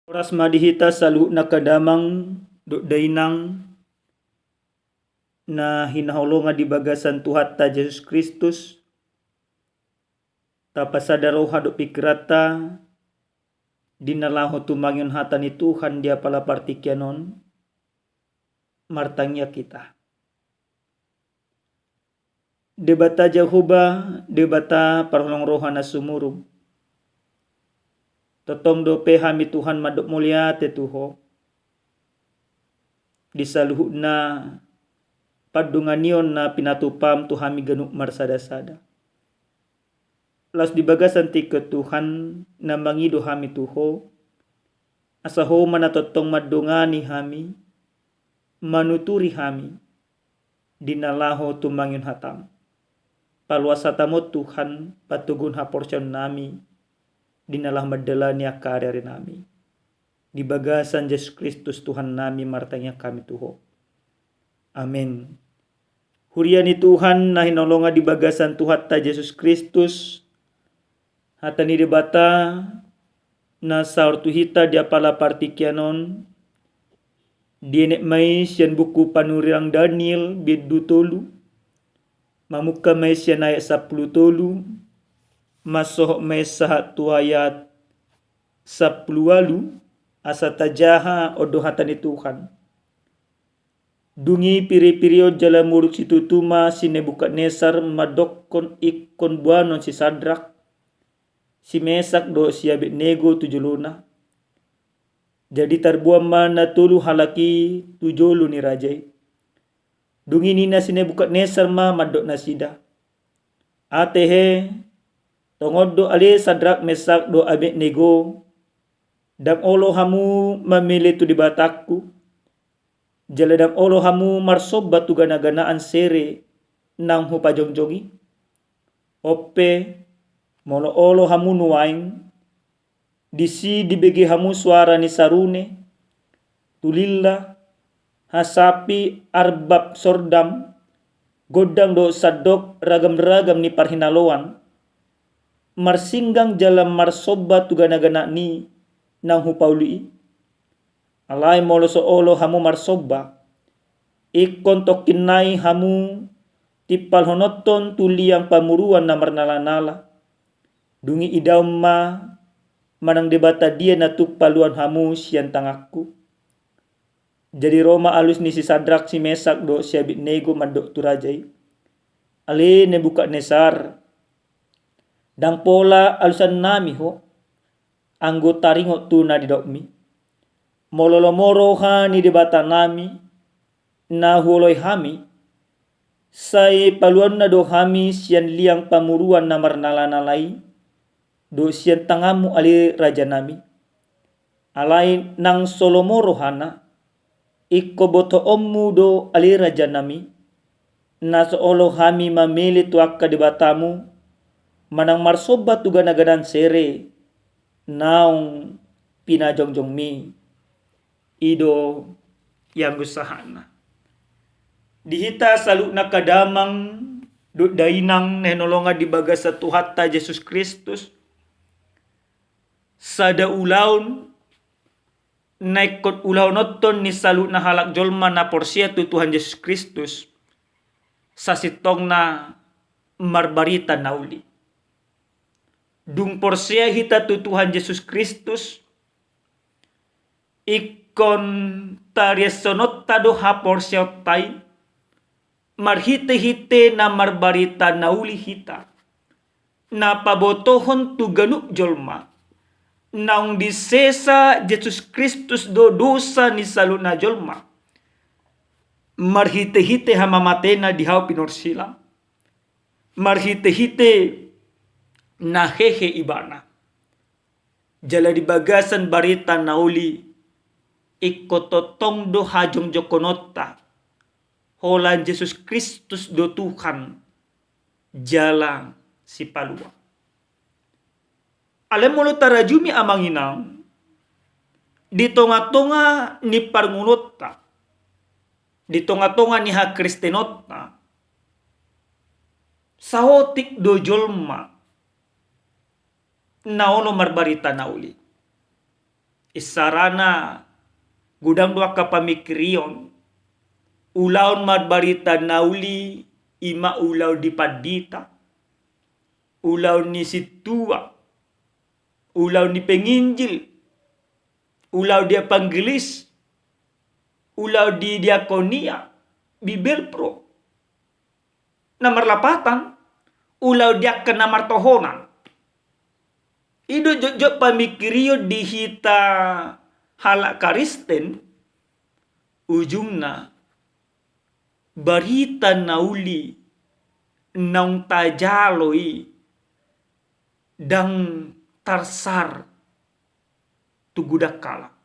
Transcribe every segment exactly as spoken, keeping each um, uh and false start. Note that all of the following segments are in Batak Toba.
Horas ma di hita saluhut angka damang dohot dainang na hinaholongan di bagasan Tuhanta Jesus Kristus. Tapasada roha dohot pingkiranta di na laho tumangihon hata ni Tuhan di apala partingkian on. Martangiang hita. Debata Jahowa, Debata parholong roha na sumurung. Tongtong dope hami Tuhan mandok mauliate tu Ho di saluhutna pandonganion na pinatupam tu hami ganup marsadasada. Laos di bagasan tingki on Tuhan na mangido hami tu Ho, asa Ho ma na tongtong mandongani hami, manuturi hami di na laho tumangihon hatam. Paloas hatam on Tuhan, patoguhon haporseaon nami di na laho mandalani angka ari-ari nami. Di bagasan Jesus Kristus Tuhan nami martangiang hami tu Ho. Amen. Huria ni Tuhan na hinaholongan di bagasan Tuhanta Jesus Kristus, hata ni Debata na saor tu hita di apala partingkian on, dienet ma i sian buku panurirang Daniel bindu tolu, mamungka ma i sian ayat sampulu tolu, mansohot ma i sahat tu ayat sampulu ualu, asa tajaha on do hata ni Tuhan. Dung i piripirion jala muruk situtu ma si Nebukadnesar mandokkon ingkon boanon si Sadrak, si Mesak dohot si Abednego tu jolona. Jadi tarboan ma na tolu halak i tu jolo ni raja i. Dung i ninna si Nebukadnesar ma mandok nasida: Ate he, tongon do ale Sadrak, Mesak dohot Abednego, ndang olo hamu mamele tu Debatangku, jala ndang olo hamu marsomba tu ganaganaan sere naung hupajongjong i? On pe, molo olo hamu nuaeng, disi dibege hamu soara ni sarune, tulilla, hasapi, arbab, sordam, gondang dohot sandok, ragam-ragam ni parhinaloan, marsinggang jala marsomba tu ganaganaan i naung hupauli i. Alai molo so olo hamu marsomba, ingkon tongkin nai hamu timpalhononhon tu liang pamoruon na marnala-nala. Dung i idaon ma manang debata dia na tung paluahon hamu sian tanganku. Jadi ro ma alus ni si Sadrak, si Mesak dohot si Abednego mandok tu raja i: Ale Nebukadnesar, ndang pola alusan nami ho, anggo taringot tu na nidokmi. Molo lomo roha ni Debata nami na huoloi hami, sai paluaonna do hami sian liang pamoruon na marnala-nala i, dohot sian tanganmu ale raja nami. Alai nang so lomo rohana, ingkon botoonmu do ale raja nami, na so olo hami mamele tu angka debatamu, manang marsomba tu ganaganaan sere naung pinajongjongmi. I do ianggo sahatna. Di hita saluhutna angka damang dohot dainang na hinaholongan di bagasan Tuhanta Jesus Kristus, sada ulaon na ingkon ulahononhon ni saluhutna halak jolma na porsea tu Tuhan Jesus Kristus, sasintongna marbarita na uli. Dung porsea hita tu Tuhan Jesus Kristus, ingkon tariashononta do haporseaonta i marhite-hite na marbarita na uli hita, na pabotohon tu ganup jolma naung disesa Jesus Kristus do dosa ni saluhutna jolma, marhite-hite hamamatena di hau pinorsilang, marhite-hite na hehe ibana. Jala di bagasan barita na uli, ingkon tongtong do hajongjongkononta, holan Jesus Kristus do Tuhan jala Sipalua. Alai molo tarajumi amang inang, di tonga-tonga ni parngoluonta, di tonga-tonga ni hakristenonta, saotik do jolma na olo marbarita na uli. Isarana godang do angka pamingkirion, ulaon marbarita na uli i ma ulaon di pandita, ulaon ni sintua, ulaon ni penginjil, ulaon di evangelis, ulaon di diakonia, bibelvrouw. Na marlapatan, ulaon di angka na martohonan. I do jotjot pamingkirion di hita halak Kristen, ujungna barita na uli naung tajalo i ndang tarsar tu godang halak.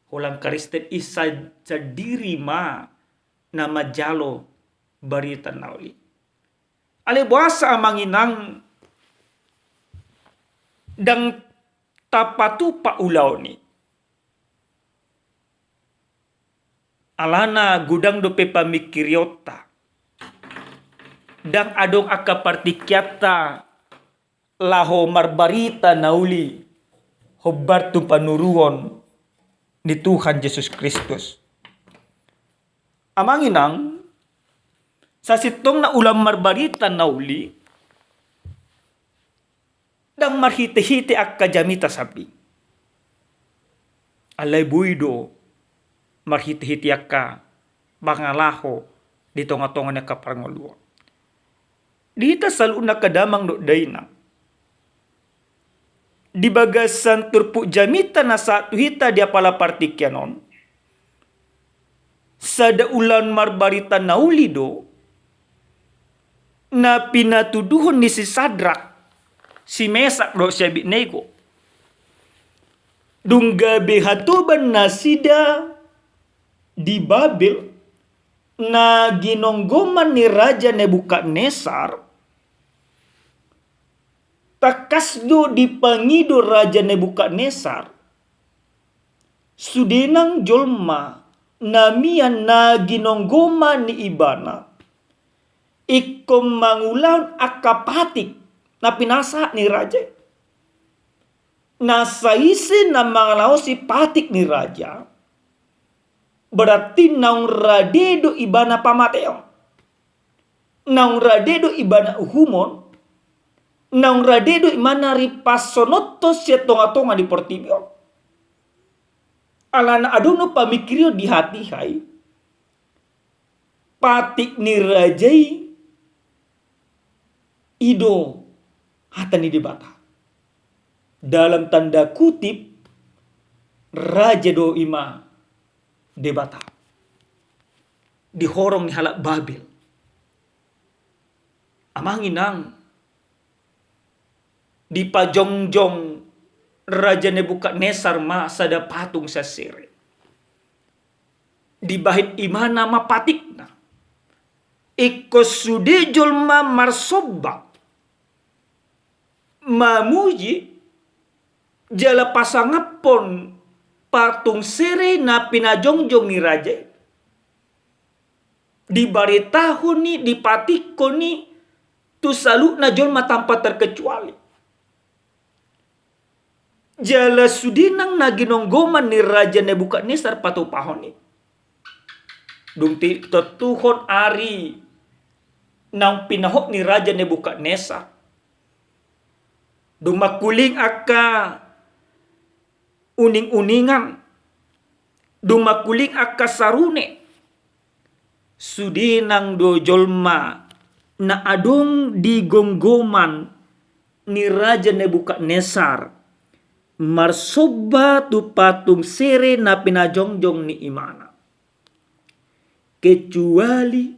Holan Kristen i sa-, sandiri ma na manjalo barita na uli. Alai boasa, amang inang, ndang tapatupa ulaon i? Alana godang dope pamingkirionta. Ndang adong angka partingkianta laho marbarita na uli hombar tu panuruon ni Tuhan Jesus Kristus. Amang inang, sasintongna ulaon marbarita na uli ndang marhitehite angka jamita sambing. Alai boi do marhitehite angka pangalaho di tongatonga ni angka parngoluon. Di hita saluhutna angka damang dohot dainang, di bagasan turpuk jamita na sahat tu hita di apala partingkian on, sada ulaon marbarita na uli do na pinatuduhon ni si Sadrak, si Mesak dohot si Abednego. Dung gabe hatoban nasida di Babel na ginonggoman ni Raja Nebukadnesar, tangkas do dipangido Raja Nebukadnesar sude nang jolma na mian na ginonggoman ni ibana ingkon mangulahon angka patik na pinasahat ni raja i. Na saise na mangalaosi patik ni raja, berarti naung rade do ibana pamateon. Naung rade do ibana uhumon. Naung rade do ibana ripashononhon sian tongatonga ni portibi on. Alana adong do pamingkirion di hatiha i, patik ni raja i, i do hata ni Debata. Dalam tanda kutip, raja do i ma Debata di horong ni halak Babel. Amang inang, dipajongjong Raja Nebukadnesar ma sada patung sian sere. Dibahen ibana ma patikna. Ingkon sude jolma marsomba, mamuji, jala pasangaphon patung sere na pinajongjong ni raja i. Dibaritahon i, dipatikkon i tu saluhutna jolma tanpa terkecuali. Jala sude nang na ginonggoman ni Raja Nebukadnesar patupahon i. Dung tinontuhon ari naung pinahot ni Raja Nebukadnesar, dung mangkuling angka uninguningan, dung mangkuling angka sarune, sude nang do jolma na adong di gomgoman ni Raja Nebukadnesar marsomba tu patung sere na pinajongjong ni ibana, kecuali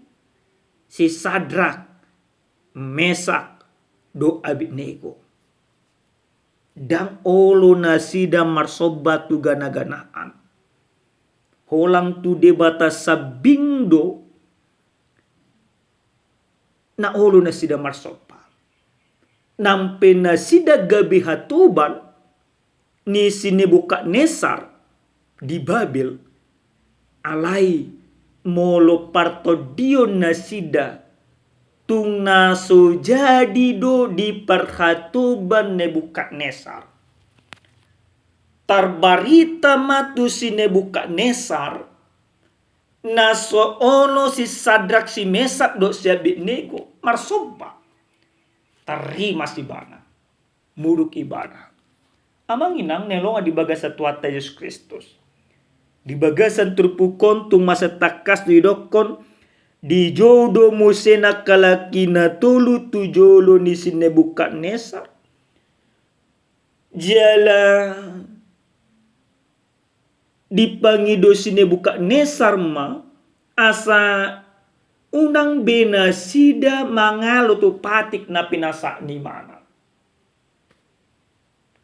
si Sadrak, Mesak dohot Abednego. Ndang olo nasida marsomba tu ganaganaan. Holan tu debata sambing do na olo nasida marsomba. Nang pe nasida gabe hatoban ni si Nebukadnesar di Babel, alai molo partondion nasida, tung na so jadi do diparhatoban Nebukadnesar. Tarbarita ma tu si Nebukadnesar, na so olo si Sadrak, si Mesak dohot si Abednego marsomba. Tarrimas ibana, muruk ibana. Amang inang na hinaholongan di bagasan Tuhanta Jesus Kristus, di bagasan turpuk on tung mansai tangkas do didokkon, dijou do muse nangkin halak i na tolu tu jolo ni si Nebukadnesar. Jala dipangido si Nebukadnesar ma asa unang be nasida mangalo tu patik na pinasahat ni imana.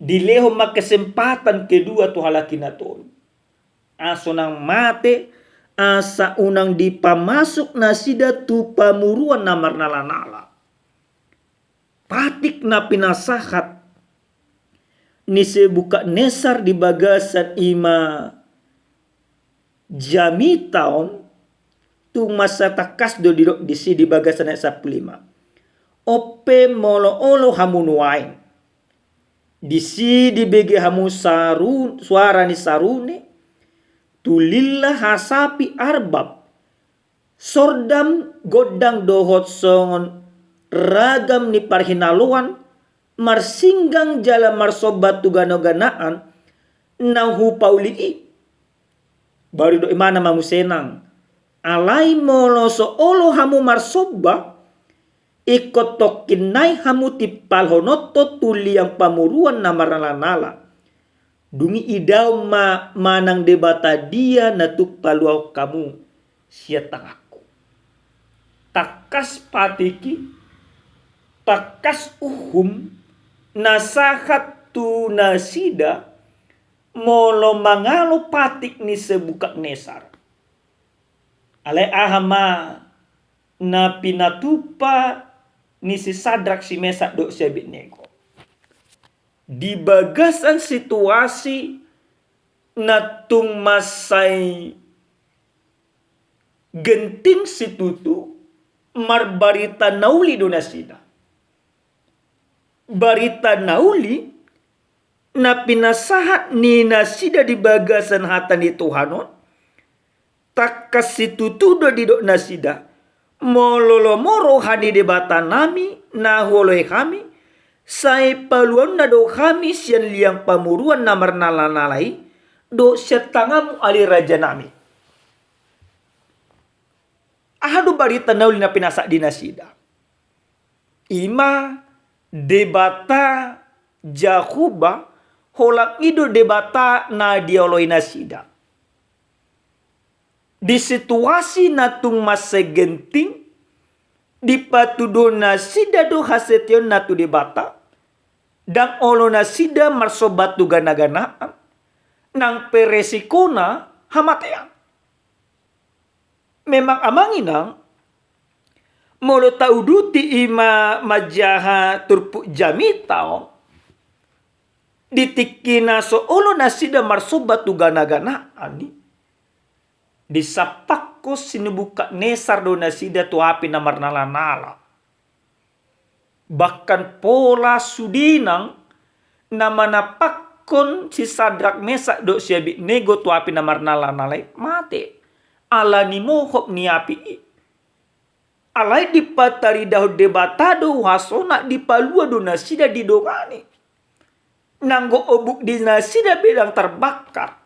Dilehon ma kesempatan kedua tu halak i na tolu, asa unang mate, asa unang dipamasuk nasida tu pamoruon na marnala-nala. Patik na pinasahat ni si Nebukadnesar di bagasan i ma jamita on, tung mansai tangkas do didok disi di bagasan ayat sampulu lima. On pe molo olo hamu nuaeng, disi dibege hamu saru-, suara ni sarune, tulilla, hasapi, arbab, sordam, gondang dohot songon ragam ni parhinaloan, marsinggang jala marsomba tu gana-ganaan na hupauli i. Baru didok imana ma muse nang, alai molo so olo hamu marsomba, ingkon tongkin nai hamu timpalhononhon tu liang pamoruon na marnala-nala. Dung i idaon ma manang debata dia na tung paluahon hamu sian tanganku. Tangkas patik i, tangkas uhum na sahat tu nasida molo mangalo patik ni si Nebukadnesar. Alai aha ma na pinatupa ni si Sadrak, si Mesak dohot si Abednego? Di bagasan situasi na tung mansai genting situtu, marbarita na uli do nasida. Barita na uli na pinasahat ni nasida di bagasan hata ni Tuhan on, tangkas situtu do didok nasida, molo lomo roha ni Debatanami na huoloi hami, sai paluaonna do hami sian liang pamoruon na marnala-nala i, dohot sian tanganmu ale rajanami. Aha do barita na uli na pinasahat di nasida? I ma Debata Jahowa, holan i do Debata na dioloi nasida. Di situasi na tung mansai genting, dipatuduhon nasida do hasetiaonna tu Debata, ndang olo nasida marsomba tu gana-ganaan, nang pe resikona hamatean. Memang amang inang, molo tauduti i ma manjaha turpuk jamita on, di tingki na so olo nasida marsomba tu gana-ganaan i, disampakkon si Nebukadnesar do nasida tu api na marnala-nala. Bahkan pola sude nang na manampakkon si Sadrak, Mesak dohot si Abednego tu api na marnala-nala i mate, ala ni mohop ni api i. Alai dipataridahon Debata do huasona, dipalua do nasida, didongani. Nanggo obuk di nasida be ndang tarbakar.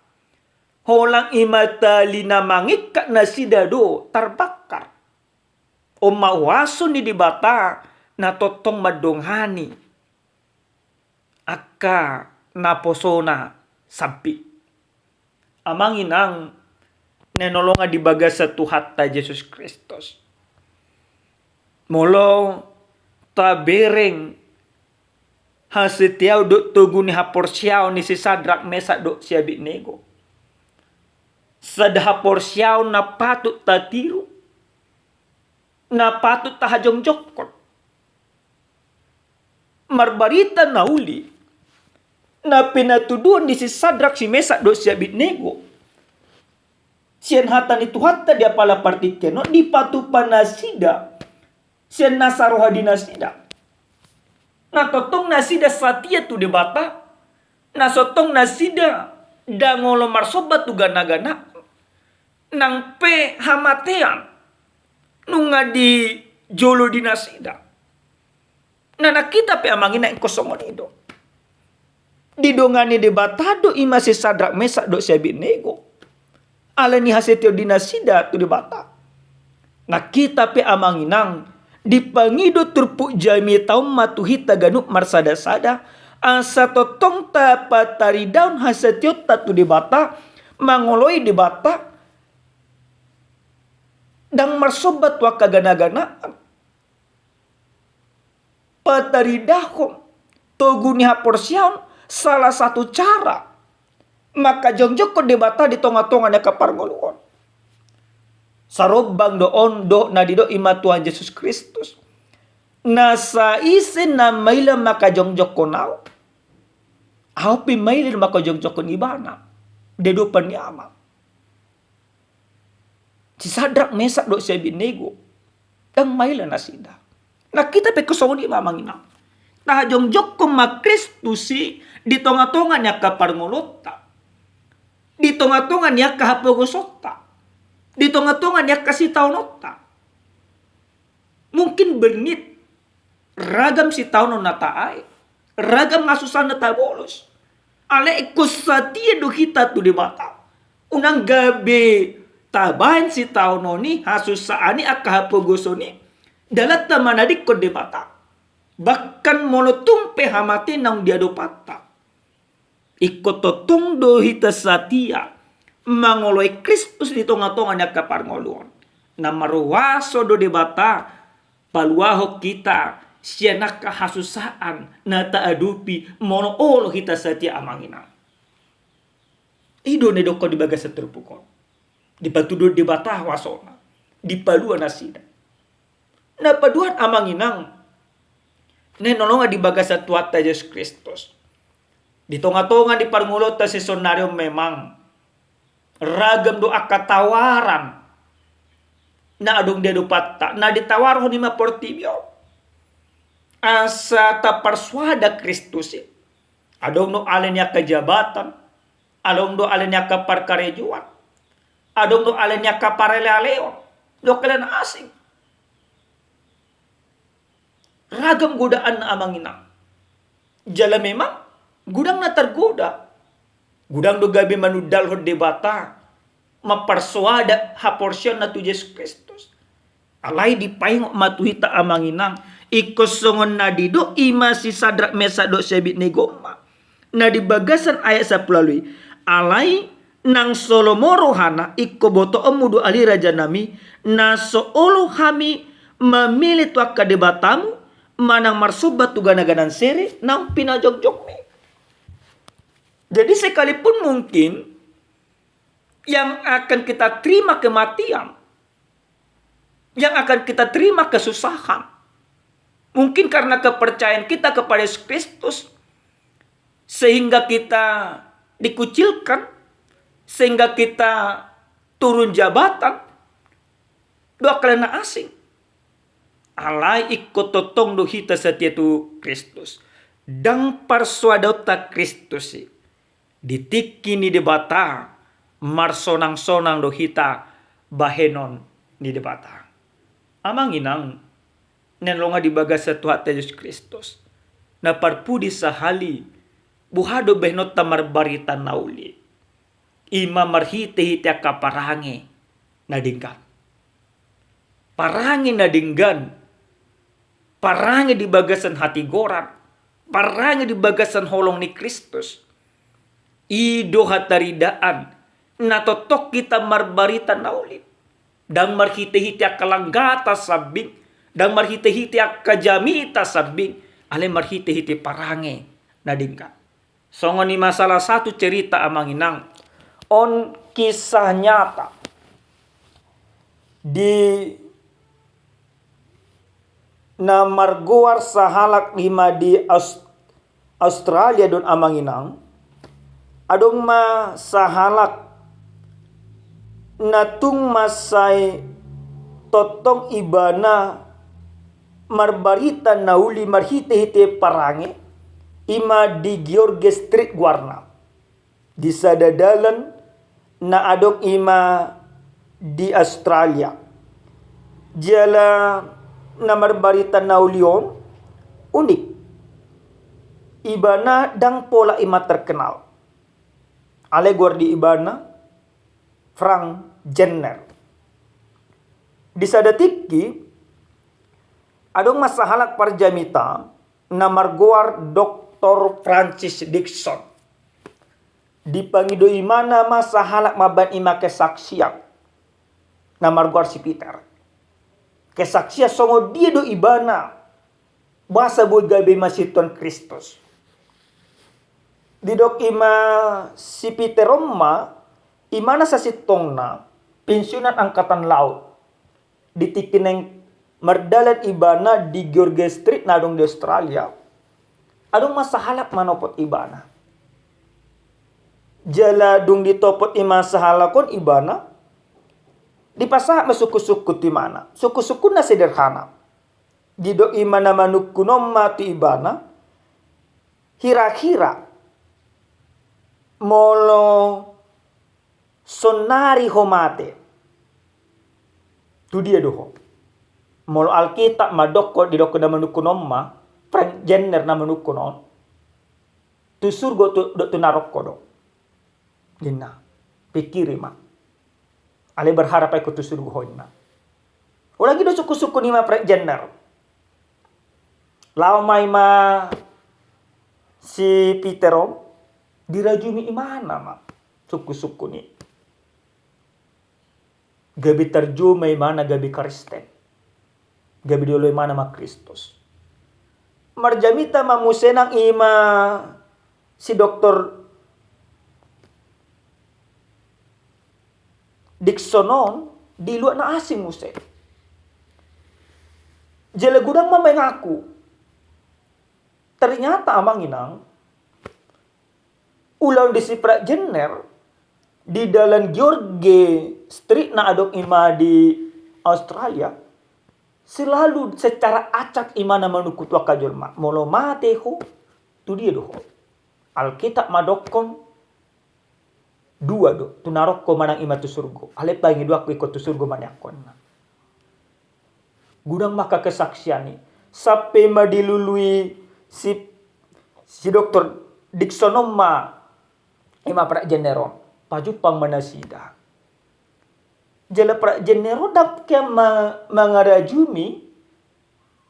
Holan i ma tali na mangingkat nasida do tarbakar. On ma huaso ni Debata na tongtong mandongani angka naposona sambing. Amang inang na hinaholongan di bagasan Tuhanta Jesus Kristus. Molo tabereng hasetiaon dohot togu ni haporseaon ni si Sadrak, Mesak dohot si Abednego, sada haporseaon na patut tatiru, na patut tahajongjongkon. Marbarita na uli na pinatuduhon ni si Sadrak, si Mesak dohot si Abednego sian hata ni Tuhanta di apala partingkian on, dipatupa nasida sian nasa roha di nasida. Na tongtong nasida satia tu Debata, Na so tong nasida ndang olo marsomba tu gana-gana, nang pe hamatean nunga di jolo di nasida. Nah, na hita pe amang inang ingkon songon i do. Didongani Debata do i ma si Sadrak, Mesak dohot si Abednego. Alani hasetiaon ni nasida tu Debata. Nah, hita pe amang inang, dipangido turpuk jamita on ma tu hita ganup marsada-sada, asa tongtong tapataridahon hasetiaonta tu Debata, mangoloi Debata, ndang marsomba tu angka gana-ganaan. Pataridahon togu ni haporseaon salah satu cara mangkajongjongkon Debata di tonga-tonga ni angka parngoluon. Sarombang do on dohot na didok i ma Tuhan Jesus Kristus. Na sai ise na maila mangkajongjongkon Ahu, Ahu pe maila do mangkajongjongkon ibana di adopan ni Ama. Si Sadrak, Mesak dohot si Abednego, ndang maila nasida. Nah, hita pe ingkon songon i ma amang inang. Tahajongjongkon ma Kristus i di tonga-tonga ni angka parngoluonta, di tonga-tonga ni angka hapogosonta, di tonga-tonga ni angka sitaononta. Mungkin bernit, ragam sitaonon na tabaen, ragam hasusaan na tabolos. Alai ingkon satia do hita tu Debata. Unang gabe tabaen sitaonon i, hasusaan i, angka hapogoson i, dalanta manadingkon Debata. Bahkan molo tung pe hamatean naung di adopanta, ingkon tongtong do hita satia mangoloi Kristus di tonga-tonga ni angka parngoluon. Na marhuaso do Debata paluahon hita sian angka hasusaan na taadopi molo olo hita satia amang inang. I do na didokkon di bagasan turpuk on. Dipatuduhon Debata huasona, dipalua nasida. Na paduahon amang inang, na hinaholongan di bagasan Tuhanta Jesus Kristus. Di tonga-tonga ni parngoluonta sisonari on memang ragam do angka tawaran na adong di adopanta, na ditawarhon i ma portibi on asa taparsoada Kristus i. Adong do ale ni angka jabatan, adong do ale ni angka parkarejoan, adong do ale ni angka paralealeon, dohot ale na asing. Ragam godaan na amang inang. Jala memang godang na targoda. Godang do gabe manundalhon Debata, mamparsoada haporseaonna tu Jesus Kristus. Alai dipaingot ma tu hita amang inang, ingkon songon na didok i ma si Sadrak, Mesak dohot si Abednego ma na di bagasan ayat sampulu ualu i. Alai nang so lomo rohana, ingkon botoonmu do ale rajanami, na so olo hami mamele tu angka debatamu manang marsomba tu gana-gana sere naung pinajongjongmi. Jadi sekalipun mungkin yang akan kita terima kematian, yang akan kita terima kesusahan. Mungkin karena kepercayaan kita kepada Yesus Kristus, sehingga kita dikucilkan, sehingga kita turun jabatan, dohot ale na asing. Alai ingkon tongtong do hita satia tu Kristus. Ndang parsoadaonta Kristus i. Di tingki ni Debata, marsonang-sonang do hita bahenon ni Debata. Amang inang, na hinaholongan di bagasan Tuhanta Jesus Kristus, na parpudi sahali, boha do bahenonta marbarita na uli? I ma marhite-hite angka parange na denggan. Parange na denggan, parange di bagasan hatigoran, parange di bagasan holong ni Kristus. I do hataridaan na tongtong hita marbarita na uli. Ndang marhite-hite angka langgata sambing, ndang marhite-hite angka jamita sambing, alai marhite-hite parange na denggan. Songon i ma salah satu cerita amang inang. On kisah nyata di na margoar sahalak i ma di Aus-, Australia do on amang inang. Adong ma sahalak na tung mansai tongtong ibana marbarita na uli marhite-hite parange, I ma di George Street goarna, di sada dalan na adong i ma di Australia. Jala na marbarita na uli on unik. Ibana ndang pola i ma terkenal. Alai goar di ibana Frank Jenner. Di sada tingki, adong ma sahalak parjamita na margoar Doktor Francis Dixon. Dipangido ibana ma sahalak mambahen i ma kesaksian na margoar si Peter. Kesaksian songon dia do ibana boasa boi gabe i ma si Tuhan Kristus. Didok i ma si Peter on ma, ibana sasintongna pensiunan angkatan laut. Di tingki naeng mardalan ibana di George Street na adong di Australia, adong ma sahalak manopot ibana. Jala dung ditopot i ma sahalak on ibana, dipasahat ma sungkun-sungkun tu ibana. Sungkun-sungkunna sederhana. Didok i ma na manungkun on ma tu ibana, hira-hira molo saonari ho mate, tu dia do ho? Molo Alkitab mandokkon, didokkon na manungkun on ma, Frank Jenner na manungkun on, tu surgo tu, dohot tu narokko do, ninna. Pikiri ma. Alai berharap ahu tu surgo ho, ninna. Ulang i do sungkun-sungkun i ma Frank Jenner. Laho ma i ma si Peter on, dirajumi ibana ma sungkun-sungkun i. Gabe tarjou ma ibana gabe Kristen. Gabe diolo ibana ma Kristus. Marjamita ma muse nang i ma si Doktor Dixon on di luat na asing muse. Jala godang ma mengaku. Ternyata, amang inang, ulaon di si Frank Jenner di dalan George Street na adong i ma di Australia, selalu secara acak ibana manungkun tu angka jolma. Molo mate ho, tu dia do ho? Alkitab mandokkon dua do, tu narokko manang i ma tu surgo. Alai pangidoanku ingkon tu surgo ma nian ho, ninna. Godang ma angka kesaksian i. Sampe ma dilului si, si Doktor Dixon on ma i ma Frank Jenner on. Pajumpang ma nasida. Jala Frank Jenner on ndang pe ma-, mangarajumi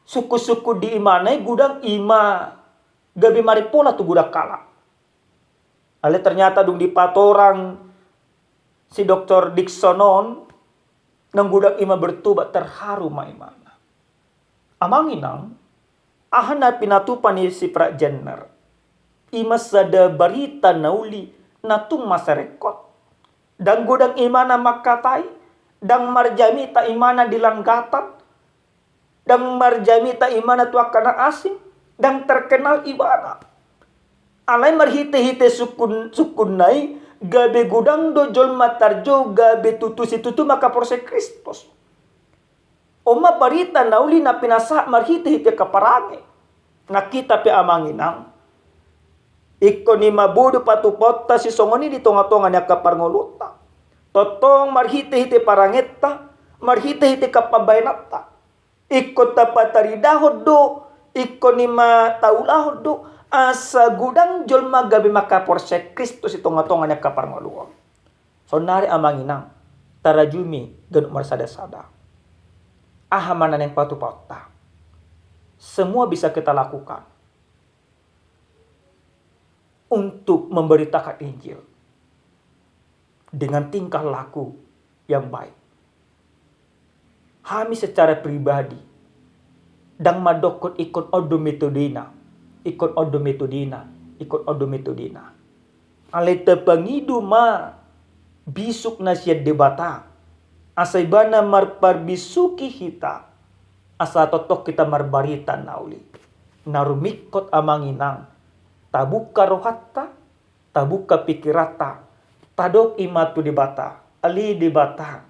sungkun-sungkun di ibana i, godang i ma gabe marimpola tu godang halak. Alai ternyata dung dipatorang si Doktor Dixon on, nang godang i ma bertobat, terharu ma ibana. Amang inang, aha na pinatupa ni si Frank Jenner? I ma sada barita na uli na tung mansai ringkot. Ndang godang ibana mangkatai, ndang marjamita ibana di langgatan, ndang marjamita ibana tu angka na asing, ndang terkenal ibana. Alai marhite-hite sungkun-, sungkunna i, gabe godang do jolma tarjou, gabe tutu situtu mangkaporseai Kristus. On ma barita na uli na pinasahat marhite-hite angka parange. Nang hita pe, amang inang, ingkon i ma boi do patupaonta sisongon i di tonga-tonga ni angka parngoluonta. Tongtong marhite-hite parangenta, marhite-hite angka pambahenanta. Ingkon tapataridahon do, ingkon i ma taulahon do, asa godang jolma gabe mangkaporseai Kristus di tonga-tonga ni angka parngoluon. Saonnari, amang inang, tarajumi ganup marsada-sada. Aha ma na naeng patupaonta? Semua bisa kita lakukan untuk memberitakan Injil dengan tingkah laku yang baik. Hami secara pribadi ndang mandokkon ingkon on do metodena, ingkon on do metodena, ingkon on do metodena. Alai tapangido ma bisuk na sian Debata, asa ibana marparbisuki hita, asa tongtong hita marbarita na uli. Na rumingkot, amang inang, tabungka rohanta, tabungka pikiranta, tadok i ma tu Debata, ale Debata,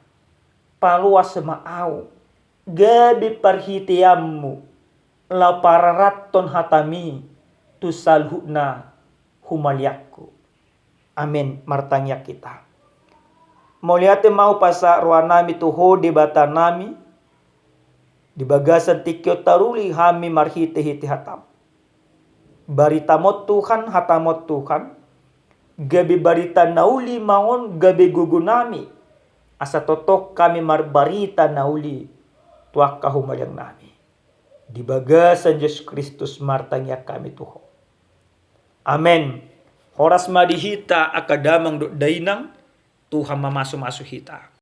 paloas ma ahu, gabe parhiteanmu, laho pararathon hatami, tu saluhutna humaliangku. Amen. Martangiang hita. Mauliate ma hupasahat rohanami tu Ho Debata nami, di bagasan tingki on taruli hami marhitehite hataM. Baritam on Tuhan, hataM on Tuhan, gabe barita na uli ma on gabe gogonami, asa tongtong hami marbarita na uli tu angka humaliangnami. Di bagasan Jesus Kristus martangiang hami tu Ho. Amen. Horas ma di hita angka damang dohot dainang, Tuhan mamasumasu hita.